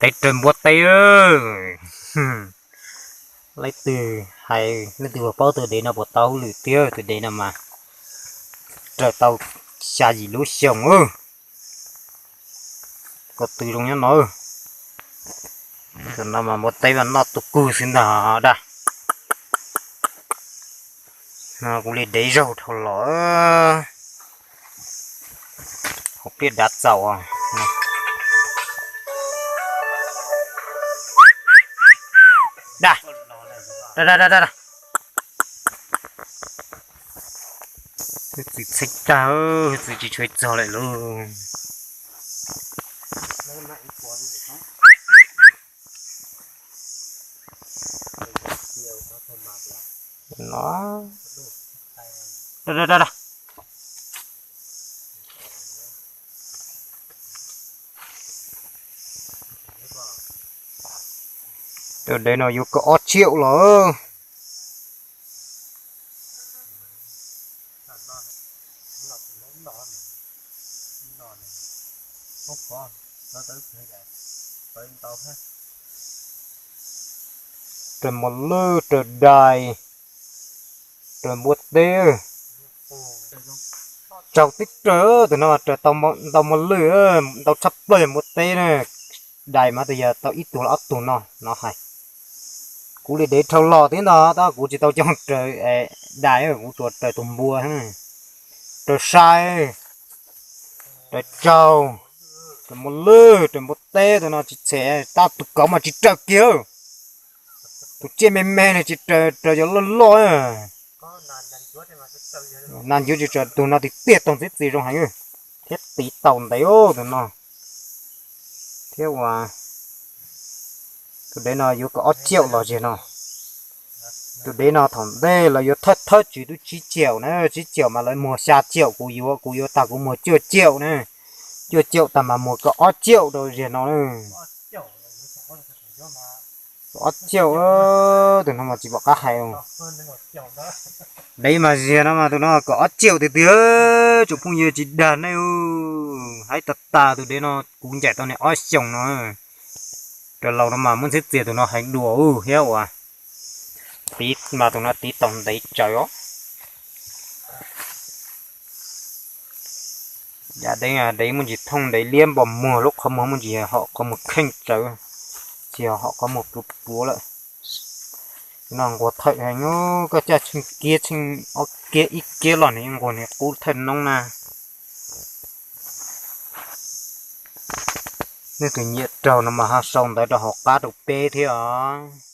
Dev raws npua teb. Leej twg hais, leej twg puas paub tus dev no puas tau hauj lwm tiag, tus dev no mas raws tau xya yim lub xyoo. Ko tw zoo nyob no. Tus no mas npua teb mas noj tus kug xwb ntag dab. No kuv li dev zaug dhau los. Hauv pliaj dav txaus. Dab, dab, dab, dab, dab. Hwj txwv txhij tag, hwj txwv tsis tshua txog lawm lauj. No. Dab, dab, dab, dab. Tus dev no yuav kaum ob tsiaum los. Raws mos lwj, raws dais, raws npua teb. Tsaug tib raws, tus no mas raws ntau mos lwj, ntau tshaj plaws npua teb na. Dais mas twb yog tau ib tug los ob tug no no hais. Kuv li dev dhau los thiab ntag, tab kuv tsis tau coj raws dais, kuv tsuas raws tus npua, raws sai, raws tsaug, raws mos lwj, raws npua teb, tus no tsis txhem, tab tus kauv mas tsis raws kiag. Tus tsiaj me me no tsis raws, raws cov loj loj. Nas ncuav tsis raws, tus no tiag tiag taug ntxiv txiv zoo heev thiab tiv tau ntev tus no. Thiab ua tus dev no yuav kaum ob tsiaum los ziag no. Tus dev no thaum ntej lawv yuav thawj thawj tswv tub tsib tsiaum na, tsib tsiaum mas lawv muag xya tsiaum, kuv yuav, kuv yuav tag kuv muag cuaj tsiaum na. Cuaj tsiaum tag mas muag kaum ob tsiaum rau ziag no na. Kaum ob tsiaum, tus no mas tsis pom qab hais. Dev mas ziag no mas tus no kaum ob tsiaum tiag tiag, tsoom phooj ywg tsis dag nej. Haib tas tas, tus dev no kuv ncaim tau nws ob xyoos no. Raws laus no mas muab ntxhiab txias tus no heev dua thiab ua. Tiv mas tus no tiv tau ntev tsawv os. Yam dev, dev muaj ntsis thooj, dev liab npos muag, lub qhov muag muaj ntsis hom qhov muag kheej tsawv, tsis hom qhov muag pluav pluav lawm. No nquag thawm heev, koj caj tsheej kiab tsheej ob kiab ib kiab los nws yeej nquag, nws qub thawj noob na. Nej tus nyiam raug no mas ho sau ntawv rau hauv qab rau peb thiab os.